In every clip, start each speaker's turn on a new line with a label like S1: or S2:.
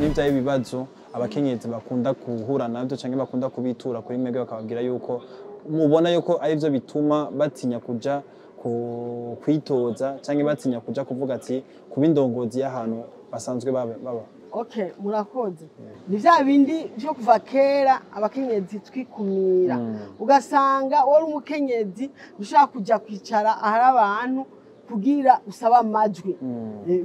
S1: N'ivyaye ibibazo abakenyezi bakunda guhura navyo canke bakunda kubitura kuri mwebwe, bakababwira yuko mubona yuko arivyo bituma batinya kuja kwitoza canke batinya kuja kuvuga ati kuba indongozi y'ahantu basanzwe baba?
S2: Okay, murakoze. Ni vya bindi vyo kuva kera abakenyezi twikumira, ugasanga wari umukenyezi ushaka kuja kwicara ahari abantu kugira usaba amajwi.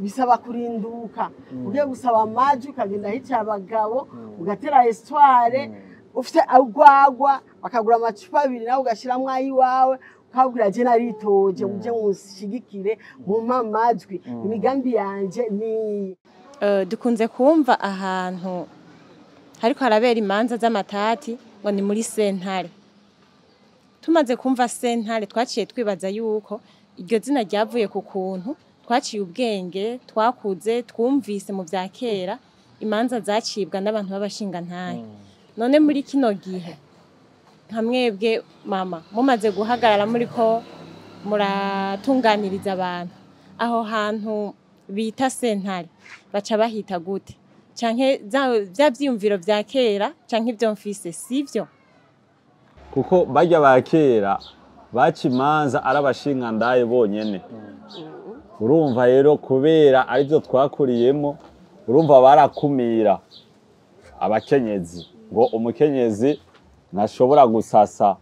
S2: Bisaba kurinduka ugiye gusaba amajwi, ukagenda hicaye abagabo, ugatera histoire, ufite urwagwa, bakagura amacupa abiri, nawe ugashiramwo ayiwawe, ukabwira: "Je naritoje, muje mushigikire, mumpe amajwi, imigambi yanje ni."
S3: Dukunze kumva ahantu hariko harabera imanza z'amatati ngo ni muri sentare. Tumaze kumva sentare, twaciye twibaza yuko iryo zina ryavuye ku kuntu twaciye ubwenge, twakuze twumvise mu vya kera imanza zacibwa n'abantu b'abashingantahe. None muri kino gihe, nka mwebwe mama, mumaze guhagarara muriko muratunganiriza abantu, aho hantu bita sentare baca bahita gute? Canke vya vyiyumviro vya kera canke ivyo mfise sivyo?
S4: Kuko barya ba kera baca imanza ari abashingandaye bonyene. Urumva rero, kubera arivyo twakuriyemo, urumva barakumira abakenyezi, ngo umukenyezi ntashobora gusasa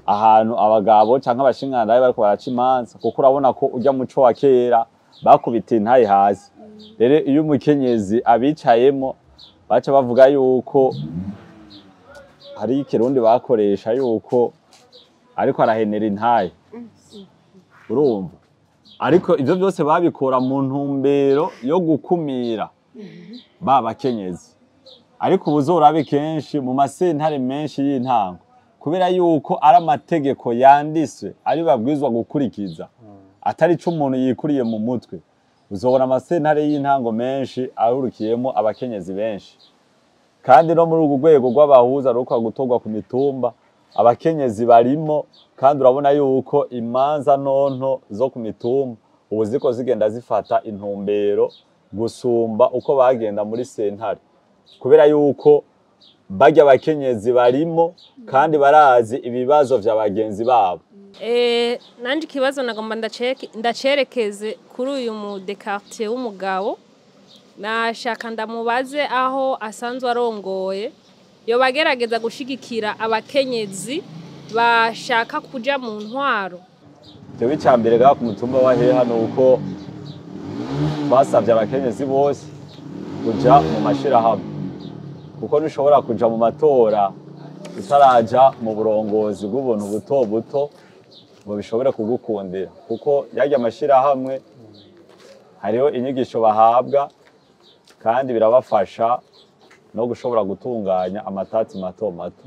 S4: ahantu abagabo canke abashingandaye bariko baraca imanza, kuko urabona ko urya muco wa kera bakubita intaye hasi. Rero iyo umukenyezi abicayemo, baca bavuga yuko hari ikirundi bakoresha yuko ariko arahenera intaye. Urumva, ariko ivyo byose babikora mu ntumbero yo gukumira ba bakenyezi. Ariko ubu uzorabe kenshi mu masentare menshi y'intango, kubera yuko ari amategeko yanditswe ari babwizwa gukurikiza, atari ico umuntu yikuriye mu mutwe, uzobona amasentare y'intango menshi ahurikiyemo abakenyezi benshi. Kandi no muri urwo rwego rw'abahuza ruko gutorwa ku mitumba, abakenyezi barimo. Kandi urabona yuko imanza nonto zo ku mitumba ubu ziko zigenda zifata intumbero gusumba uko bagenda muri sentare, kubera yuko barya abakenyezi barimo kandi barazi ibibazo vya bagenzi babo.
S5: Nanje ikibazo nagomba ndacerekeze kuri uyu mu de quartier w'umugabo. Nashaka ndamubaze aho asanzwe arongoye, yoba agerageza gushigikira abakenyezi bashaka kuja mu ntwaro?
S4: Jewe icya mbere ngaha ku mutumba wa Heha ni uko twasabye abakenyezi bose kuja mu mashirahamwe, kuko ntushobora kuja mu matora utaraja mu burongozi bw'ubuntu buto buto ngo bishobore kugukundira, kuko yarya amashirahamwe hariho inyigisho bahabwa kandi birabafasha no gushobora gutunganya amatati mato mato.